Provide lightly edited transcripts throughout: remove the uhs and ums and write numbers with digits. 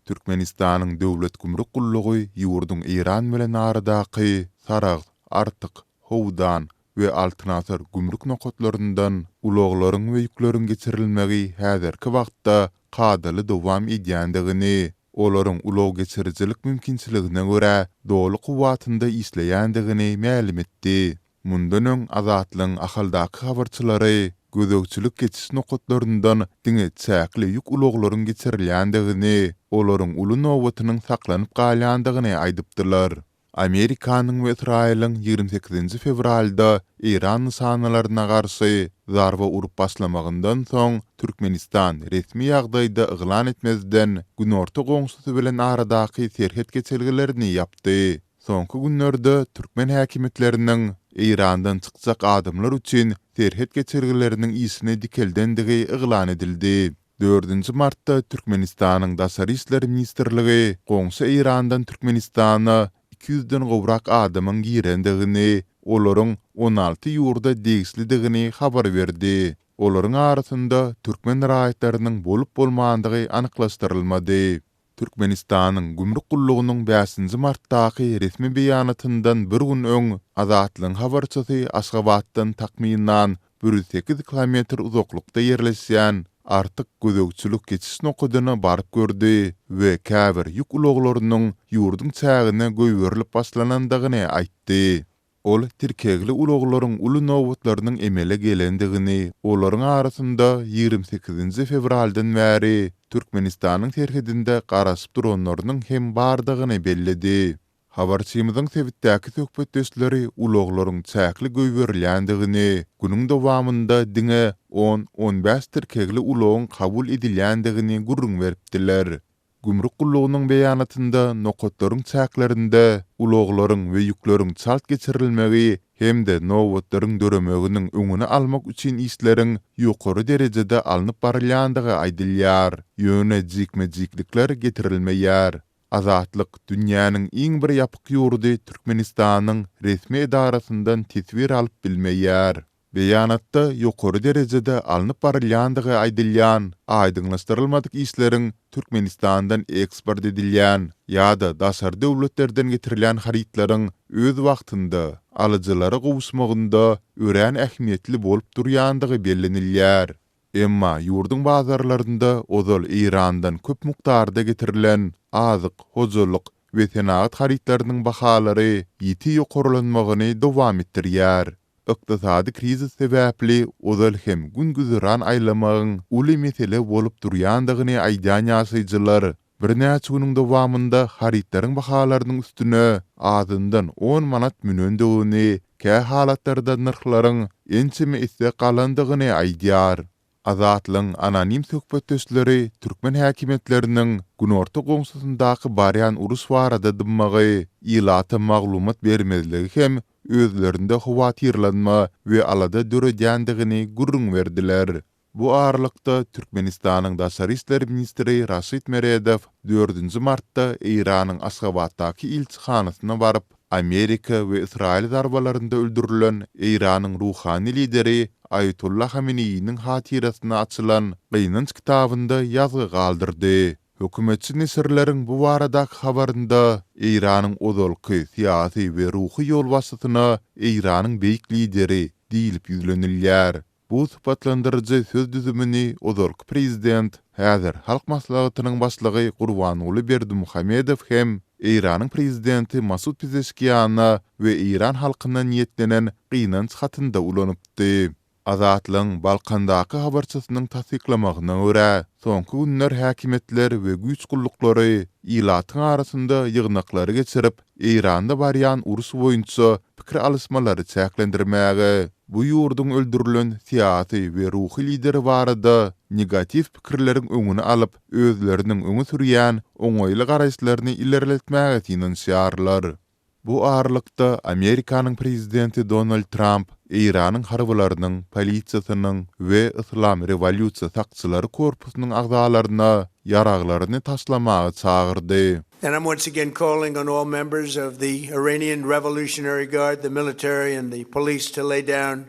Türkmenistanyň Döwlet gümrük gullugy ýurduň Eýran bilen aradaky Sarahs, Artyk, Howdan we Altyn asyr gümrük nokatlaryndan ulaglaryň we ýükleriň geçirilmegi häzirki wagtda kadaly dowam edýändigini, olaryň ulag geçirijilik mümkinçiligine görä doly kuwwatynda işleýändigini mälim etdi. Mundan öň Azatlygyň Ahaldaky habarçylary gözegçilik geçiş nokatlaryndan diňe çäkli ýük ulaglaryň geçirilýändigini, olaryň uly nobatynyň saklanyp galýandygyny aýdypdylar. Amerikanyň we Ysraýylyň 28-nji fewralda Eýran nyşanalaryna garşy zarba urup başlamagyndan soň, Türkmenistan resmi ýagdaýda yglan etmezden, günorta goňşusy bilen aradaky serhet geçelgelerini ýapdy. Soňky günlerde türkmen häkimiýetleriniň Eýrandan çykjak adamlar üçin serhet geçelgeleriniň işini dikeldendigi yglan edildi. Dördünji martda Türkmenistanyň Daşary işler ministrligi goňşy Eýrandan Türkmenistana iki ýüzden gowrak adamyň girendigini, olaryň 16 ýurda degişlidigini habar berdi. Olaryň arasynda türkmen raýatlarynyň bolup-bolmandygy anyklaşdyrylmady. Türkmenistanyň Gümrük gullugynyň bäşinji martdaky resmi beýanatyndan bir gün öň, Azatlygyň habarçysy Aşgabatdan takmynan 108 kilometr uzaklykda ýerleşýän Artyk gözegçilik geçiş nokadyna baryp gördi we käbir ýük ulaglarynyň ýurduň çägine goýberilip başlanandygyny aýtdy. Ol tirkegli ulaglaryň uly nobatlarynyň emele gelendigini, olaryň arasynda 28-nji fewraldan bäri Türkmenistanyň serhedinde garaşyp duranlarynyň hem bardygyny belledi. Habarçymyzyň sebitdäki söhbetdeşleri ulaglaryň çäkli goýberilýändigini, günüň dowamynda diňe on-on bäş tirkegli ulagyň kabul edilýändigini gürrüň beripdiler. Gümrük gullugynyň beýanatynda nokatlaryň çäklerinde ulaglaryň we ýükleriň çalt geçirilmegi hem-de nobatlaryň döremeginiň öňüni almak üçin işleriň ýokary derejede alnyp barylýandygy aýdylýar, ýöne jikme-jiklikler getirilmeýär. Azatlyk dünýäniň iň bir ýapyk ýurdy Türkmenistanyň resmi edarasyndan teswir alyp bilmeýär. Beýanatda ýokary derejede alnyp barylýandygy aýdylýan aýdyňlaşdyrylmadyk işleriň Türkmenistandan eksport edilýän ýa-da daşary döwletlerden getirilýän harytlaryň öz wagtynda alyjylara gowuşmagynda örän ähmiýetli bolup durýandygy bellenilýär. Emma ýurduň bazarlarynda ozal Eýrandan köp mukdarda getirilen azyk, hojalyk we senagat harytlarynyň bahalary ýiti ýokarlanmagyny dowam etdirýär. Ykdysady krizis sebäpli ozal hem gün-güzeran aýlamagyň uly mesele bolup durýandygyny aýdýan ýaşaýjylar birnäçe günüň dowamynda harytlaryň bahalarynyň üstüne azyndan on manat münendigini, kä halatlarda nyrhlaryň ençeme esse galandygyny aýdýar. Azatlygyň anonim söhbetdeşleri türkmen häkimiýetleriniň günorta goňşusyndaky barýan uruş barada dymmagy, ilata maglumat bermezligi hem özlerinde howatyrlanma we alada döredýändigini gürrüň berdiler. Bu aralykda, Türkmenistanyň daşary işler ministri Raşid Meredow dördünji martda Eýranyň Aşgabatdaky ilçihanasyna baryp, Amerika we Ysraýyl zarbalarynda öldürilen Eýranyň ruhany lideri Aýatolla Hameneýiniň hatyrasyna açylan gynanç kitabynda ýazgy galdyrdy. Hökümetçi neşirleriň bu baradaky habarynda Eýranyň ozalky syýasy we ruhy ýolbaşçysyna Eýranyň beýik lideri diýlip ýüzlenilýär. Bu sypatlandyryjy söz düzümini ozalky prezident, häzir Halk Maslahatynyň başlygy Gurbanguly Berdimuhamedow hem Eýranyň prezidenti Masud Pezeşkiana we eýran halkyna niýetlenen gynanç hatynda ulanypdy. Azatlygyň Balkandaky habarçysynyň tassyklamagyna görä, soňky günler häkimiýetler we güýç gulluklary ilatyň arasynda ýygnaklary geçirip, Eýranda barýan uruş boýunça pikir alyşmalary çäklendirmäge, bu ýurduň öldürilen syýasy we ruhy lideri barada negatiw pikirleriň öňüni alyp, özleriniň öňe sürýän oňaýly garaýyşlaryny ilerletmäge synanyşýarlar. Bu aralykda, Amerikanyň prezidenti Donald Tramp Eýranyň harbylarynyň, polisiýasynyň we Yslam rewolýusiýa sakçylary korpusynyň agzalaryna ýaraglaryny taşlamaga çagyrdy. And I'm once again calling on all members of the Iranian Revolutionary Guard, the military and the police to lay down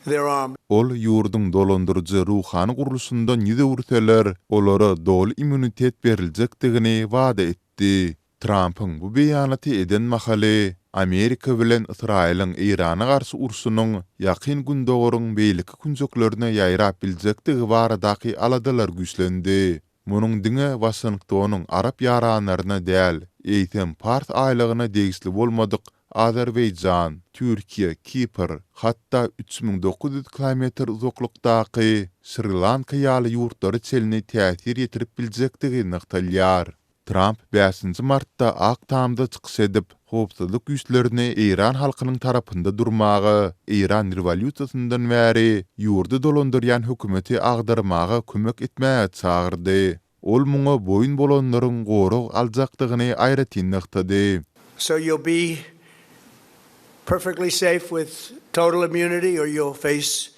their arms. Ol ýurduň dolandyryjy ruhany gurluşyndan ýüz öwürseler, olara doly immunitet beriljekdigini wada etdi. Trampyň bu beýanaty eden mahaly, Amerika bilen Ysraýylyň Eýrana garşy urşunyň Ýakyn Gündogaryň beýleki künjeklerine ýaýrap biljekdigi baradaky aladalar güýçlendi. Munuň diňe Waşingtonyň arap ýaranlaryna däl, eýsem Pars aýlagyna degişli bolmadyk Azerbaýjan, Türkiýe, Kipr, hatda 3900 kilometr uzaklykdaky Şri-Lanka ýaly ýurtlara çenli täsir ýetirip biljekdigi nygtalýar. Tramp bäşinji martda Ak Tamda çykyş edip, howpsuzlyk güýçlerini eýran halkynyň tarapynda durmaga, eýran rewolýusiýasyndan bäri ýurdy dolandyrýan hökümeti agdarmaga kömek etmäge çagyrdy. Ol muňa boýun bolanlaryň gorag aljakdygyny aýratyn nygtady. So you'll be perfectly safe with total immunity or you'll face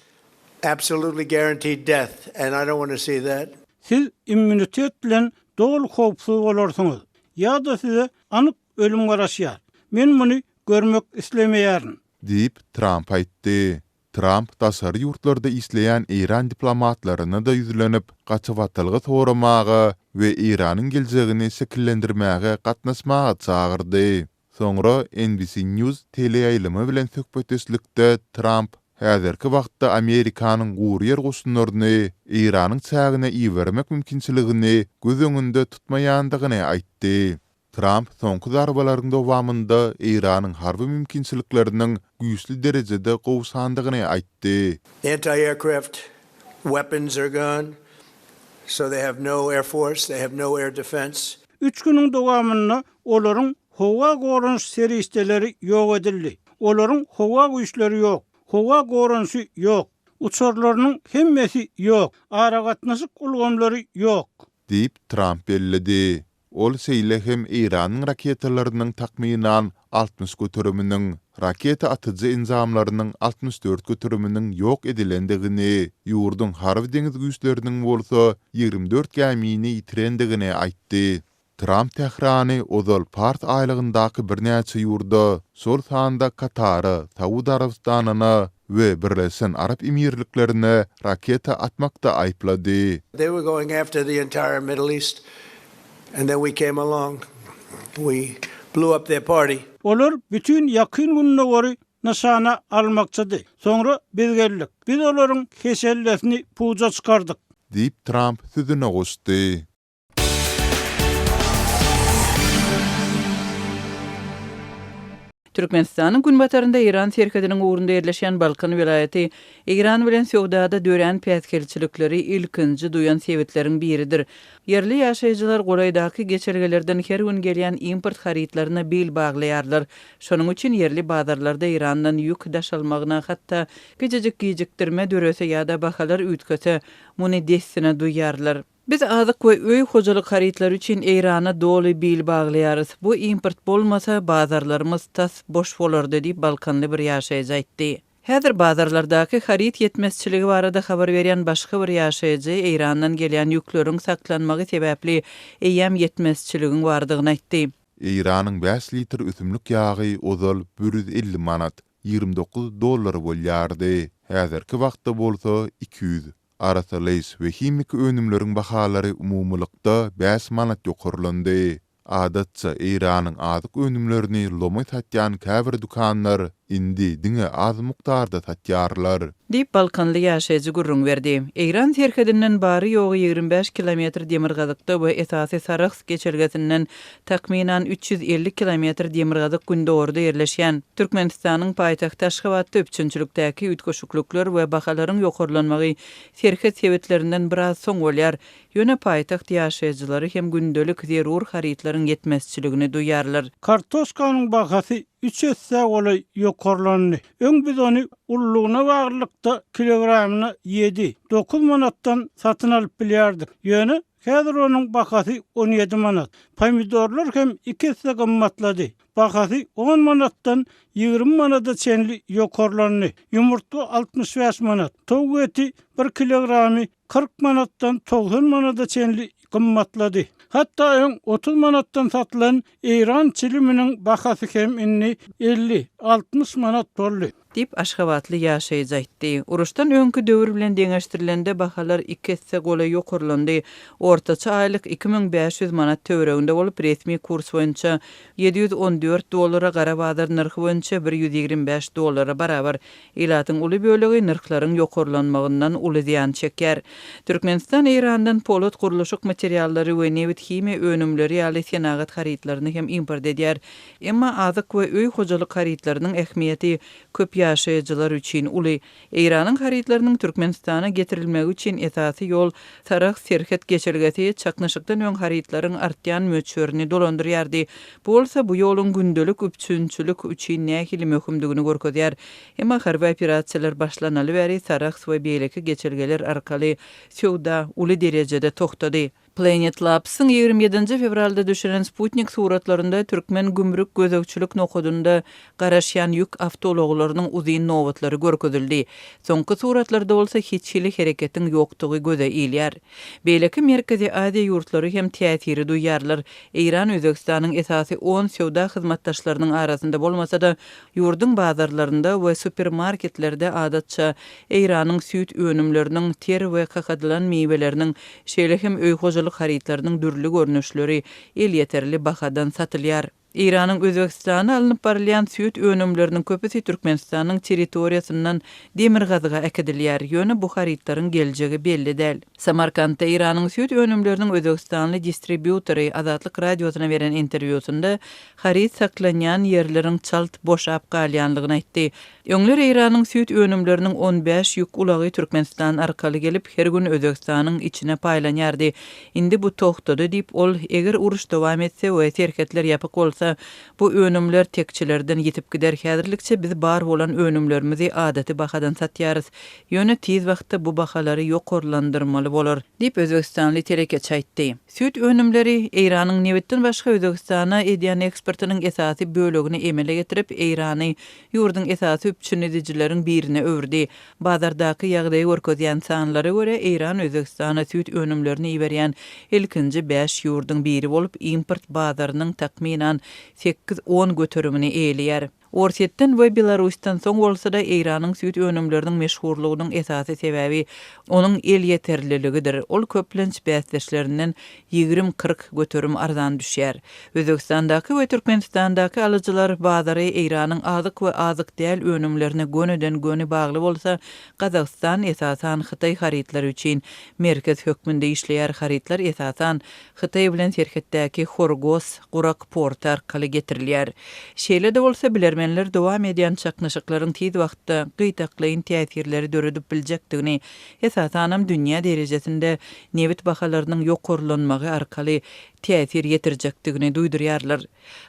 absolutely guaranteed death and I don't want to see that. Siz immunitet bilen doly howpsuz bolarsyňyz ýa-da size anyk ölüm garaşýar. Men muny görmek islemeýärin. Diýip, Tramp aýtdy. Tramp daşary ýurtlarda işleýän eýran diplomatlaryna-da ýüzlenip, gaçybatalga soramaga we Eýranyň geljegini şekillendirmäge gatnaşmaga çagyrdy. Soňra NBC News teleýaýlymy bilen söhbetdeşlikde Tramp häzirki wagtda Amerikanyň guryýer goşunlaryny Eýranyň çägine ibermek mümkinçiligini göz öňünde tutmaýandygyny aýtdy. Tramp soňky zarbalaryň dowamynda Eýranyň harby mümkinçilikleriniň güýçli derejede gowşandygyny aýtdy. Anti-aircraft weapons are gone, so they have no air force, they have no air defense. Üç günüň dowamynda olaryň howa goranyş serişdeleri ýok edildi. Olaryň howa güýçleri ýok, howa goranyşy ýok, uçarlarynyň hemmesi ýok, aragatnaşyk ulgamlary ýok. Diýip, Tramp belledi. Ol şeýle hem Eýranyň raketalarynyň takmynan 60 göteriminiň, raketa atyjy enjamlarynyň 64 göteriminiň ýok edilendigini, ýurduň harby-deňiz güýçleriniň bolsa 24 gämini ýitirendigini aýtdy. Tramp Tährany ozal Pars aýlagyndaky birnäçe ýurda, şol sanda Katara, Saud Arabystanyna we Birleşen Arap Emirliklerine raketa atmakda aýyplady. They were going after the entire Middle East and then we came along, we blew up their party. Olar bütin Ýakyn Gündogary nyşana almakçydy. Soňra biz geldik. Biz olaryň heşellesini puja çykardyk. Diýip, Tramp sözüne goşdy. Türkmenistanyň günbatarynda Eýran serhediniň ugrunda ýerleşýän Balkan welaýaty Eýran bilen söwdada dörän päsgelçilikleri ilkinji duýan sebitleriň biridir. Ýerli ýaşaýjylar golaýdaky geçelgelerden her gün gelýän import harytlaryna bil baglaýarlar. Şonuň üçin ýerli bazarlarda Eýrandan ýük daşalmagyna hatda kiçijik gijikdirme dörese ýa-da bahalar üýtgese, muny dessine duýýarlar. Biz azyk we öý hojalyk harytlary üçin Eýrana doly bil baglaýarys. Bu import bolmasa, bazarlarymyz tas boş bolardy diýip, balkanly bir ýaşaýjy aýtdy. Häzir bazarlardaky haryt ýetmezçiligi barada habar berýän başga bir ýaşaýjy Eýrandan gelýän ýükleriň saklanmagy sebäpli eýýäm ýetmezçiligiň bardygyny aýtdy. Eýranyň bäş litr ösümlik ýagy ozal 150 manat, 29 dollar bolýardy, häzirki wagtda bolsa 200. Arassalaýyş we himiki önümleriň bahalary umumylykda bäş manat ýokarlandy. Adatça, Eýranyň azyk önümlerini lomaý satýan käbir dükanlar indi diňe az mukdarda satýarlar. Diýip, balkanly ýaşaýjy gürrüň berdi. Eýran serhedinden bary-ýogy 25 kilometr demirgazykda we esasy Sarahs geçelgesinden takmynan 350 kilometr demirgazyk-gündogarda ýerleşýän Türkmenistanyň paýtagty Aşgabatda üpjünçilikdäki üýtgeşiklikler we bahalaryň ýokarlanmagy serhet sebitlerinden biraz soň bolýar. Ýöne paýtagt ýaşaýjylary hem gündelik zerur harytlaryň ýetmezçiligini duýýarlar. Kartoşkanyň bahasy üç essä golaý ýokarlandy. Öň biz ony ululygyna baglylykda kilogramyna ýedi, dokuz manatdan satyn alyp bilýärdik. Ýöne Häzir onuň bahasy 17 manat. Pomidorlar hem iki esse gymmatlady. Bahasy on manatdan 20 manada çenli ýokarlandy. Ýumurtga 65 manat, towuk eti bir kilogramy 40 manatdan 90 manada çenli gymmatlady. Hatda öň 30 manatdan satylan eýran çiliminiň bahasy hem indi 50, 60 manat boldy. Diýip, aşgabatly ýaşaýjy aýtdy. Uruşdan öňki döwür bilen deňeşdirilende bahalar iki esse golaý ýokarlandy. Ortaça aýlyk 2500 manat töwereginde bolup, resmi kurs boýunça 714 dollara, gara bazar nyrhy boýunça bir 125 dollara barabar. Ilatyň uly bölegi nyrhlaryň ýokarlanmagyndan uly zyýan çekýär. Türkmenistan Eýrandan polat gurluşyk materiallary we nebit-himiýa önümleri ýaly senagat harytlaryny hem import edýär. Emma azyk we öý hojalyk harytlarynyň ähmiýeti köp ýaşaýjylar üçin uly. Eýranyň harytlarynyň Türkmenistana getirilmegi üçin esasy ýol Sarahs serhet geçelgesi çaknyşykdan öň harytlaryň artýan möçberini dolandyrýardy. Bu bolsa bu ýoluň gündelik üpjünçilik üçin nähili möhümdigini görkezýär. Emma harby operasiýalar başlanaly bäri Sarahs we beýleki geçelgeler arkaly söwda uly derejede togtady. Planet Labs-yň 27 nji fewralda düşüren sputnik suratlarynda türkmen gümrük gözegçilik nokadynda garaşýan ýük awtoulaglarynyň uzyn nobatlary görkezildi. Soňky suratlarda bolsa hiç hili hereketiň ýokdugy göze ilýär. Beýleki Merkezi Aziýa ýurtlary hem täsiri duýýarlar. Eýran Özbegistanyň esasy on söwda hyzmatdaşlarynyň arasynda bolmasa-da, Ýurduň bazarlarynda we supermarketlerde adatça Eýranyň süýt önümleriniň, ter we kakadylan miweleriniň, şeýle hem öý hojalyk harytlarynyň dürli görnüşleri elýeterli bahadan satylýar. Eýranyň Özbegistana alnyp barylýan süýt önümleriniň köpüsi Türkmenistanyň territoriýasyndan demirgazyga äkidilýär, ýöne bu harytlaryň geljegi belli däl. Samarkantda Eýranyň süýt önümleriniň özbegistanly distribýutory Azatlyk Radiosyna beren interwýusynda haryt saklanýan ýerleriň çalt boşap galýanlygyny aýtdy. Öňler Eýranyň süýt önümleriniň on bäş ýük ulagy Türkmenistan arkaly gelip, her gün Özbegistanyň içine paýlanýardy. Indi bu togtady diýip, ol, eger uruş dowam etse we serhetler ýapyk bolsa, bu önümler tekçelerden ýitip gider. Häzirlikçe biz bar bolan önümlerimizi adaty bahadan satýarys. Ýöne tiz wagtda bu bahalary ýokarlandyrmaly bolar. Diýip, özbegistanly telekeçi aýtdy. Süýt önümleri Eýranyň nebitden başga Özbegistana edýän eksportynyň esasy bölegini emele getirip, Eýrany ýurduň esasy üpjün edijileriň birine öwürdi. Bazardaky ýagdaýy görkezýän sanlara görä, Eýran Özbegistana süýt önümlerini iberýän ilkinji bäş ýurduň biri bolup, import bazarynyň takmynan sekiz-on göterimini eýeleýär. Orsýetden we Belarusdan soň bolsa-da Eýranyň süýt önümleriniň meşhurlygynyň esasy sebäbi onuň elýeterliligidir, ol köplenç bäsdeşlerinden 20-40 göterim arzan düşýär. Özbegistandaky we Türkmenistandaky alyjylar bazary Eýranyň azyk we azyk däl önümlerine gönüden-göni bagly bolsa, Gazagystan esasan hytaý harytlary üçin merkez hökmünde işleýär, harytlar esasan Hytaý bilen serhetdäki Horgos gurak porty arkaly getirilýär. Şeýle-de bolsa, bilermenler dowam edýän çaknyşyklaryň tiz wagtda gytaklaýyn täsirleri döredip biljekdigini, esasanam dünýä derejesinde nebit bahalarynyň ýokarlanmagy arkaly täsir ýetirjekdigini duýdurýarlar.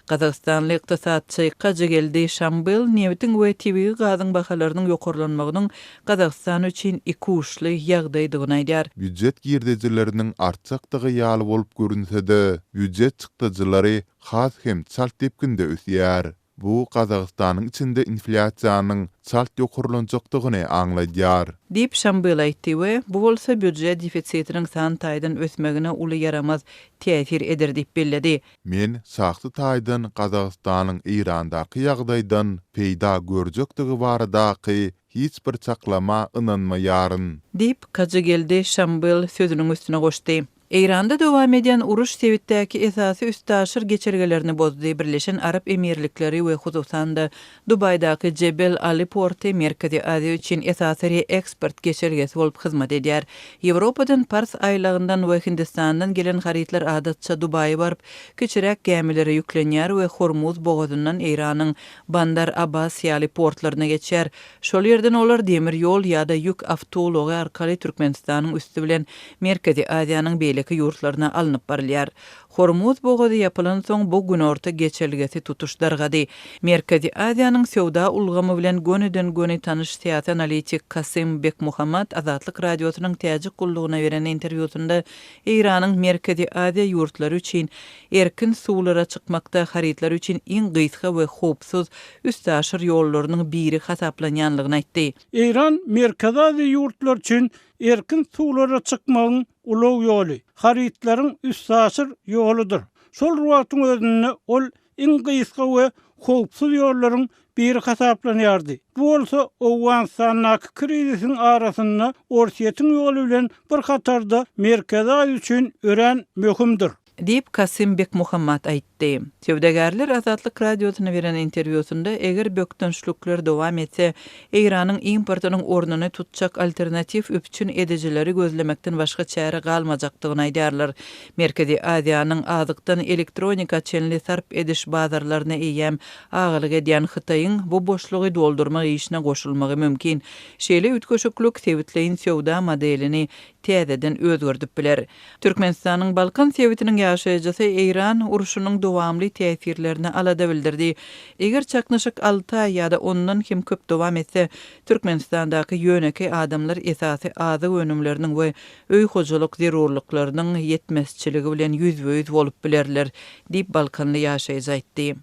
Gazagystanly ykdysatçy Kajygeldi Şambyl nebitiň we tebigy gazyň bahalarynyň ýokarlanmagynyň Gazagystan üçin ikuçly ýagdaýdygyny aýdýar. Býujet girdejileriniň artjakdygy ýaly bolup görünse-de, býujet çykdajylary has hem çalt depginde ösýär. Bu Gazagystanyň içinde inflýasiýanyň çalt ýokarlanjakdygyny aňladýar. Diýip, Şambyl aýtdy we bu bolsa býujet defisitiniň san taýdan ösmegine uly ýaramaz täsir eder diýip belledi. Men şahsy taýdan Gazagystanyň Eýrandaky ýagdaýdan peýda görjekdigi baradaky hiç bir çaklama ynanmaýaryn. Diýip, Kajygeldi Şambyl sözüniň üstüne goşdy. Eýranda dowam edýän uruş sebitdäki esasy üstaşyr geçelgelerini bozdy, Birleşen Arap Emirlikleri we hususan-da Dubaýdaky Jebel Ali porty Merkezi Aziýa üçin esasy reeksport geçelgesi bolup hyzmat edýär. Ýewropadan, Pars aýlagyndan we Hindistandan gelen harytlar adatça Dubaýa baryp, kiçiräk gämilere ýüklenýär we Hormuz bogazyndan Eýranyň Bandar Abbas ýaly portlaryna geçýär. Şol ýerden olar demir ýol ýa-da ýük awtoulagy arkaly Türkmenistanyň üsti bilen Merkezi Aziýanyň beýleki ýurtlaryna alnyp barylýar. Hormuz bogazy ýapylansoň, bu günorta geçelgesi tutuş dargady. Merkezi Aziýanyň söwda ulgamy bilen gönüden-göni tanyş syýasy analitik Kasym Bekmuhammad Azatlyk Radiosynyň Täjik gullugyna beren interwýusynda Eýranyň Merkezi Aziýa ýurtlary üçin erkin suwlara çykmakda harytlar üçin iň gysga we howpsuz üstaşyr ýollarynyň biri hasaplanýanlygyny aýtdy. Eýran Merkezi Aziýa ýurtlary üçin erkin suwlara çykmagyň ulag ýoly, harytlaryň üstaşyr ýoludyr. Şol bir wagtyň özünde ol iň gysga we howpsuz ýollaryň biri hasaplanýardy. Bu bolsa Owganystandaky krizisiň arasynda Orsýetiň ýoly bilen bir hatarda Merkezi Aziýa üçin örän möhümdir. Diýip, Kasym Bekmuhammat aýtdy. Söwdagärler Azatlyk Radiosyna beren interwýusynda, eger bökdençlikler dowam etse, Eýranyň importynyň ornuny tutjak alternatiw üpjün edijileri gözlemekden başga çäre galmajakdygyny aýdýarlar. Merkezi Aziýanyň azykdan elektronika çenli sarp ediş bazarlaryna eýýäm agalyk edýän Hytaýyň bu boşlugy doldurmak işine goşulmagy mümkin. Şeýle üýtgeşiklik sebitleýin söwda modelini täzeden özgerdip biler. Türkmenistanyň Balkan sebitiniň ýaşaýjysy Eýran urşunyň dowamly täsirlerine alada bildirdi. Eger çaknyşyk alty aý ýa-da ondan hem köp dowam etse, Türkmenistandaky ýönekeý adamlar esasy azyk önümleriniň we öý hojalyk zerurlyklarynyň ýetmezçiligi bilen ýüzbe-ýüz bolup bilerler, diýip, balkanly ýaşaýjy aýtdy.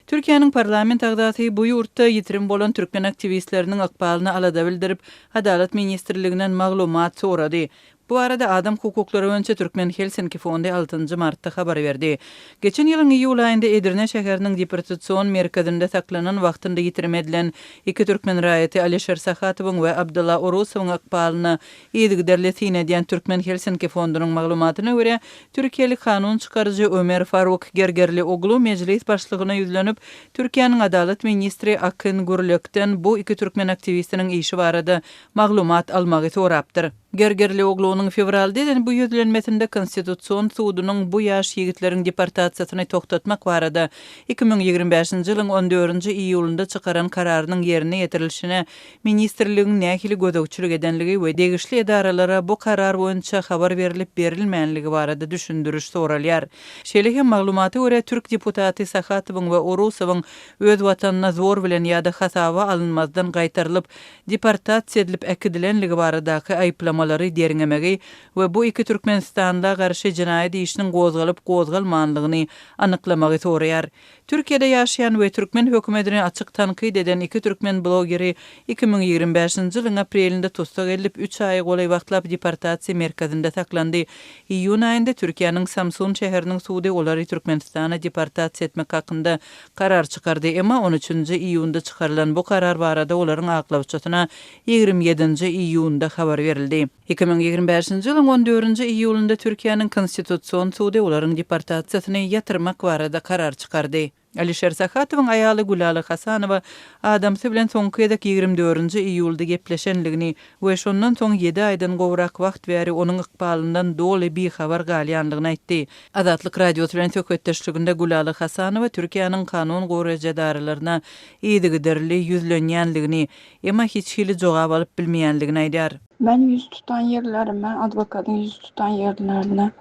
Türkiýäniň parlament agzasy bu ýurtda ýitirim bolan türkmen aktiwistleriniň ykbalyna alada bildirip, Adalat ministrliginden maglumat sorady. Bu barada Adam hukuklary boýunça Türkmen Helsinki fondy altynjy martda habar berdi. Geçen ýylyň iýul aýynda Edirne şäheriniň deportasion merkezinde saklanan wagtynda ýitirim edilen iki türkmen raýaty Alişer Sahatowyň we Abdylla Orusowyň ykbalyna yzygiderli syn edýän Türkmen Helsinki fondunyň maglumatyna görä, türkiýeli kanun çykaryjy Ömer Faruk Gergerlioglu mejlis başlygyna ýüzlenip, Türkiýäniň Adalat ministri Akyn Gürlekden bu iki türkmen aktiwistiniň işi barada maglumat almagy sorapdyr. Gergerlioglunyň fewralda eden bu ýüzlenmesinde Konstitusion sudunyň bu ýaş ýigitleriň deportasiýasyny togtatmak barada 2025-nji ýylyň on dördünji iýulynda çykaran kararynyň ýerine ýetirilişine ministrligiň nähili gözegçilik edenligi we degişli edaralara bu karar boýunça habar berlip-berilmänligi barada düşündiriş soralýar. Şeýle hem maglumata görä, türk deputaty Sahatowyň we Orusowyň öz watanyna zor bilen ýa-da hasaba alynmazdan gaýtarylyp, deportasiýa edilip äkidilenligi baradaky aýyplamalary derňemegi we bu iki türkmenistanla garşy jenaýat işiniň gozgalyp-gozgalmanlygyny anyklamagy soraýar. Türkiýede ýaşaýan we türkmen hökümetini açyk tankyt eden iki türkmen blogeri 2025-nji ýylyň aprelinde tussag edilip, üç aýa golaý wagtlap deportasiýa merkezinde saklandy. Iýun aýynda Türkiýäniň Samsun şäheriniň sudy olary Türkmenistana deportasiýa etmek hakynda karar çykardy. Emma on üçünji iýunda çykarylan bu karar barada olaryň aklawçysyna 27-nji iýunda habar berildi. 2025-nji ýylyň on dördünji iýulynda Türkiýäniň Konstitusion sudy olaryň deportasiýasyny ýatyrmak barada karar çykardy. Alişer Sahatowyň aýaly Gülala Hasanowa adamsy bilen soňky gezek 24-nji iýulda gepleşenligini we şondan soň ýedi aýdan gowrak wagt bäri onuň ykbalyndan doly bihabar galýanlygyny aýtdy. Azatlyk Radiosy bilen söhbetdeşliginde Gülala Hasanowa Türkiýäniň kanun goraýjy edaralaryna yzygiderli ýüzlenýänligini, emma hiç hili jogap alyp bilmeýänligini aýdýar. Men ýüz tutan ýerlerime, adwokatyň ýüz tutan ýerlerine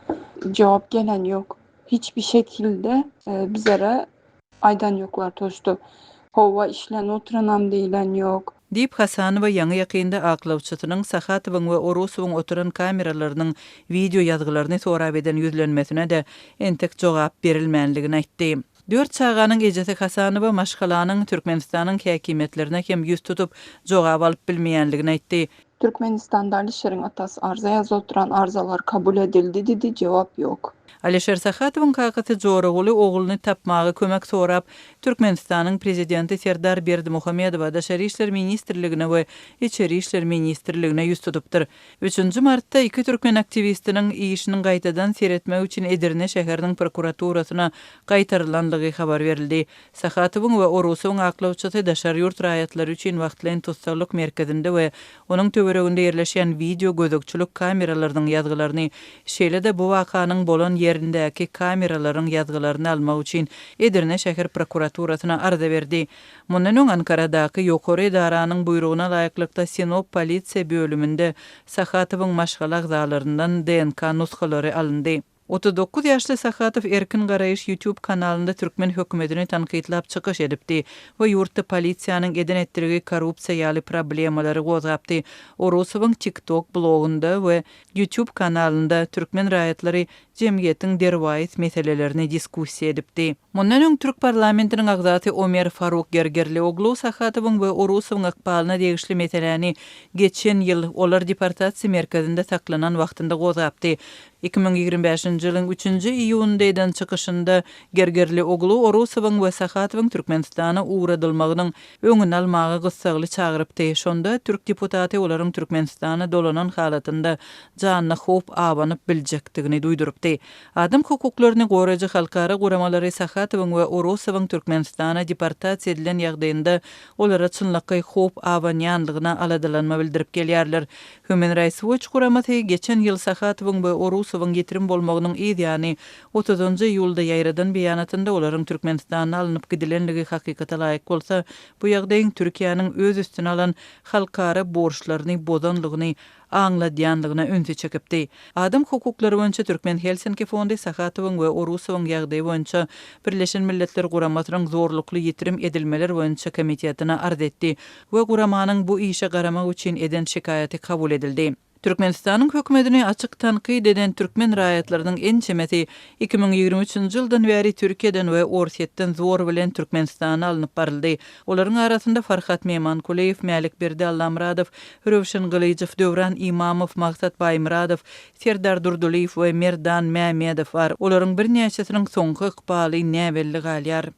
jogap gelen ýok. Hiç bir şekilde bizlere aýdan ýoklar to şto howa işlän oturanam diýlen ýok. Diýip, Hasanowa ýaňy-ýakynda aklawçysynyň Sahatowyň we Orusowyň oturan kameralarynyň wideo ýazgylaryny sorap eden ýüzlenmesine-de entek jogap berilmänligini aýtdy. Dört çaganyň ejesi Hasanowa maşgalanyň Türkmenistanyň häkimiýetlerine hem ýüz tutup, jogap alyp bilmeýänligini aýtdy. Türkmenistanda Alişeriň atasy arza ýazyp oturan arzalar kabul edildi didi jogap ýok. Alişer Sahatowyň kakasy Joraguly ogluny tapmaga kömek sorap, Türkmenistanyň Prezidenti Serdar Berdimuhamedowa, Daşary işler ministrligine we Içeri işler ministrligine ýüz tutupdyr. Üçünji martda iki türkmen aktiwistiniň işiniň gaýtadan seretmek üçin Edirne şäheriniň prokuraturasyna gaýtarylanlygy habar berildi. Sahatowyň we Orusowyň aklawçysy daşary ýurt raýatlary üçin wagtlaýyn tussaglyk merkezinde we onuň töwereginde ýerleşýän wideo gözegçilik kameralarynyň ýazgylaryny, şeýle-de bu wakanyň bolan ýerindäki kameralaryň ýazgylaryny almak üçin Edirne şäher prokuraturasyna arza berdi. Mundan öň Ankaradaky ýokary edaranyň buýrugyna laýyklykda Sinop polisiýa bölüminde Sahatowyň maşgala agzalaryndan DNK nusgalary alyndy. 39 ýaşly Sahatow Erkin garaýyş YouTube kanalynda türkmen hökümetini tankytlap çykyş edipdi we ýurtda polisiýanyň eden-etdiligi korrupsiýa ýaly problemalary gozgapdy. Orusowyň TikTok blogunda we YouTube kanalynda türkmen raýatlary jemgyýetiň derwaýys meselelerini diskussiýa edipdi. Mundan öň türk parlamentiniň agzasy Omer Faruk Gergerlioglu Sahatowyň we Orusowyň ykbalyna degişli meseläni geçen ýyl olar deportasiýa merkezinde saklanan wagtynda gozgapdy. 2025-nji. üçünji ýylyň üçünji iýunynda eden çykyşynda Gergerlioglu Orusowyň we Sahatowyň Türkmenistana ugradylmagynyň öňüni almaga gyssagly çagyrypdy. Şonda türk deputaty olaryň Türkmenistana dolanan halatynda janyna howp abanyp biljekdigini duýdurypdy. Adam hukuklaryny goraýjy halkara guramalary Sahatowyň we Orusowyň Türkmenistana deportasiýa edilen ýagdaýynda olara çynlakaý howp abanýanlygyna aladalanma bildirip gelýärler. Human Rights Watch guramasy geçen ýyl Sahatowyň we Orusowyň ýitirim bolmagynyň yz ýany otuzynjy iýulda ýaýradan beýanatynda olaryň Türkmenistanda alnyp gidilenligi hakykata laýyk bolsa, bu ýagdaýyň Türkiýäniň öz üstüne alan halkara borçlaryny bozanlygyny aňladýanlygyna ünsi çekipdi. Adam hukuklary boýunça Türkmen Helsinki fondy Sahatowyň we Orusowyň ýagdaýy boýunça Birleşen Milletler Guramasynyň zorlukly ýitirim edilmeler boýunça komitetine arz etdi we guramanyň bu işe garamak üçin eden şikaýaty kabul edildi. Türkmenistanyň hökümetini açyk tankyt eden türkmen raýatlarynyň ençemesi 2023-nji ýyldan bäri Türkiýeden we Orsýetden zor bilen Türkmenistana alnyp baryldy. Olaryň arasynda Farhat Memankulyýew, Mälikberdi Allamyradow, Röwşen Gylyjow, Döwran Imamow, Maksat Baýmyradow, Serdar Durdylyýew we Merdan Mämmedow bar. Olaryň birnäçesiniň soňky ykbaly näbelli galýar.